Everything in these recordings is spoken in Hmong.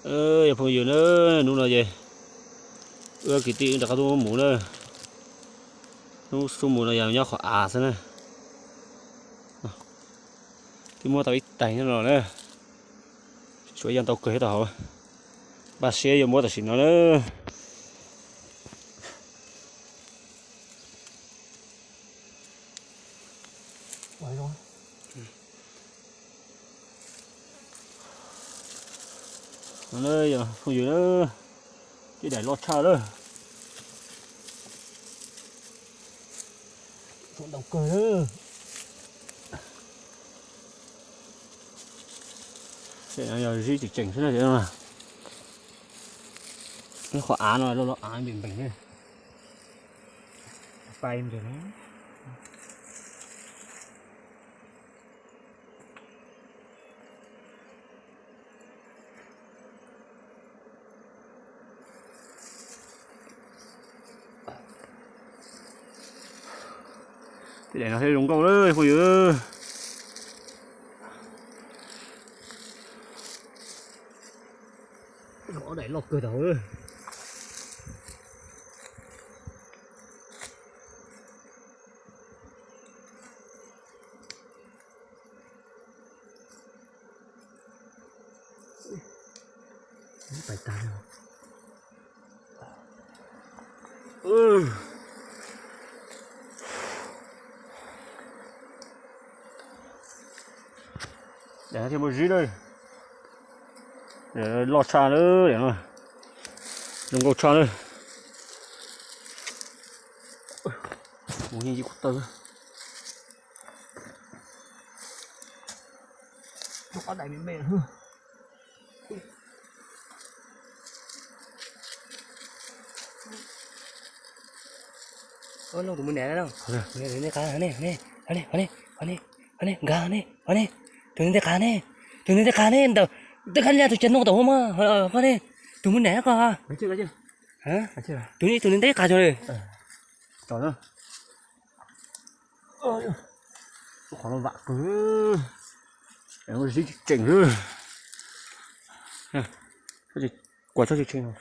Yog phooj ywg na, hnub no ces wb kwv tij wb rov qab tuaj mus na. Hnub xub mus no yog nyob qhov av xwb na. Twb muab tau ib tais nyob no na. Tshuav ib yam ntau kawg tau hauv. Npaj siab yuav muab tam sim no na. Yog phooj ywg na, tib daim loj tshaj lawm. Tshuav ntau kawg lawm. Yog zib tseem tseem xwb na. Qhov av no loj loj av npeeg npeeg ne. Pais npeeg. Tej daim no thiaj zoo nkauj na phooj ywg. Ob daim loj kawg tau hauv. Pais tag. Daim no thiaj muaj zib na. Loj tshaj na, zoo nkauj tshaj na. Mus yeej yim kuv taw. Ob daim me me. Tus mus nram no, ne, ne, ne, ne, nkag ne, ne, tus nws ntej qas ne, tus nws ntej qas ne, ntawm tej qab lia tus tsev no tau mas, ne, tus mus nram ko, tus nws ntej qas tso ne. Qhov no vam kawg, zib tseem xwb. Kuv tsob tshee no.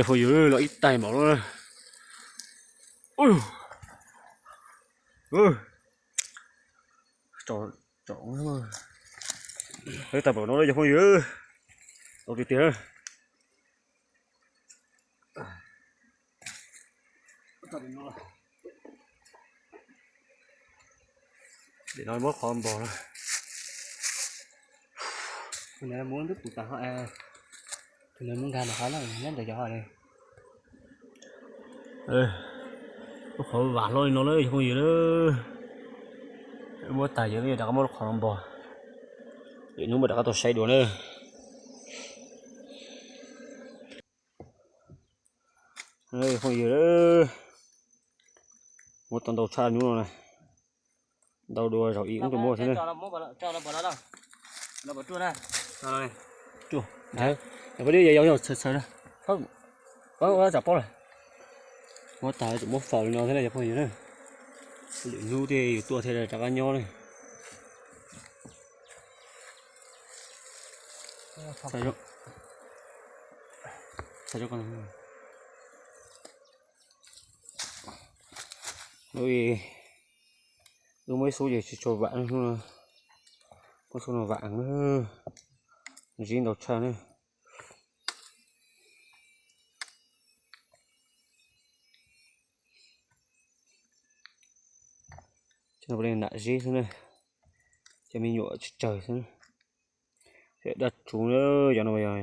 Phooj ywg, los ib tais npaum no. Tsom, tsom, ib tais npaum no cov phooj ywg. Tau tiag tiag. Daim no muab qhov npog no. Tus no muab ntub pus tas ho, tus no muab nkag mas qhov no nyob ntawm cov ho li. Lub qhov vam hlob li no lawm cov phooj ywg na. Muab tag ces rov qab muab lub qhov no npog. Lwm hnub mam rov qab tuaj saib dua na. Phooj ywg, muab tau ntau tshaj hnub no na. Ntau dua zaum ib hnub tuaj muab thiab na. Phooj ywg, yog yog txhawv txhawv na. Tsam paub lawm. Muab tag tsam muab faus li no thiab na cov phooj ywg na. Lwm hnub thiaj yuav tuaj thiaj rov qab nyob na. Lub, lub muab ib xub ces tsis tshua vam, muab xub no vam, zib ntau tshaj na. Cov no puav leej nam zib xwb na, cov me nyuam tsawg tsawg xwb. Daj tsuv na, cov no yog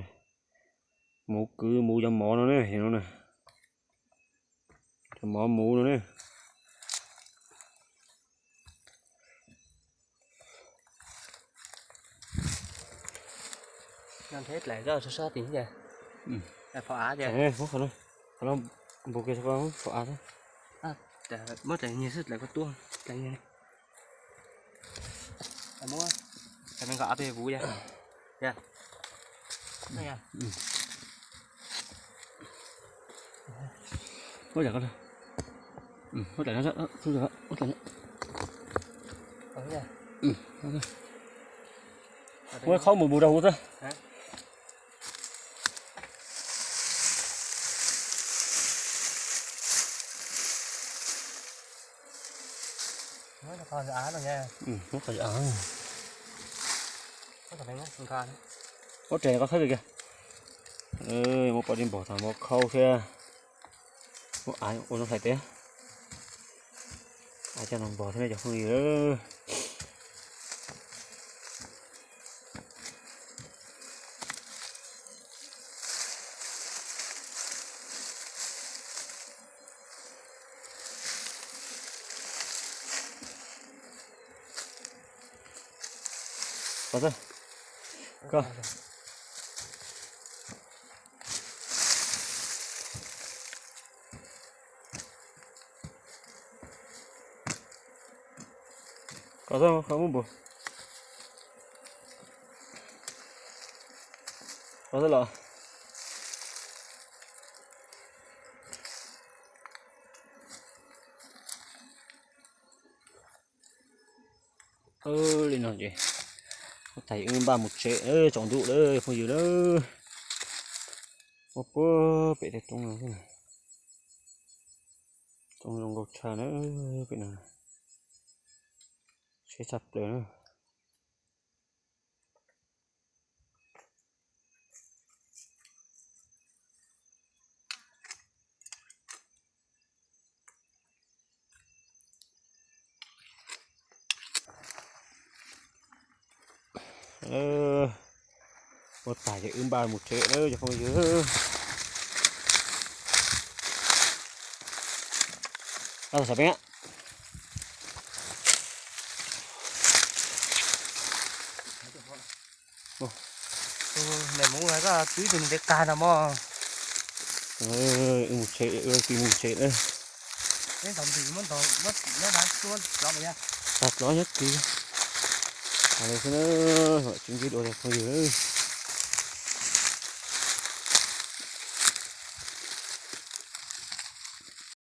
muv kwv muv cov mov no ne, no na, cov mov muv no ne. Muab qhov no npog kiag, muab qhov av xwb, dlawg koj tuaj, dlawg. Muab, muab av pem vuv. Yog, yog, yog. Muab tais no, muab tais no, muab tais no. Muab qhaub mus mus rau hauv xwb. Muab tais ko thawb kiag. Muab pom li npog thaum muab khau thiab. Muab av ua zoo hlais tes. Av coj no npog thiab cov phooj ywg. Koj, koj. Koj xwb, koj muab npog. Koj xwb los. Li no ces huab tais wb npaj mus tsev lawm, tsaus ntuj lawm phooj ywg lawm. Muab puag pem tej roob no xwb na. Roob zoo nkauj tshaj na, pem no tsheb tshaj plaws na. Ua tag ces wb npaj mus tsev lawm cov phooj ywg. Ab, tau sam peeb. Tus mem mus koj twb tus nws ntev kag no mog. Wb mus tsev, wb tig mus tsev lawm. Tag plov nyob tid. Hais li xwb na, tsis ntsib dua cov phooj ywg.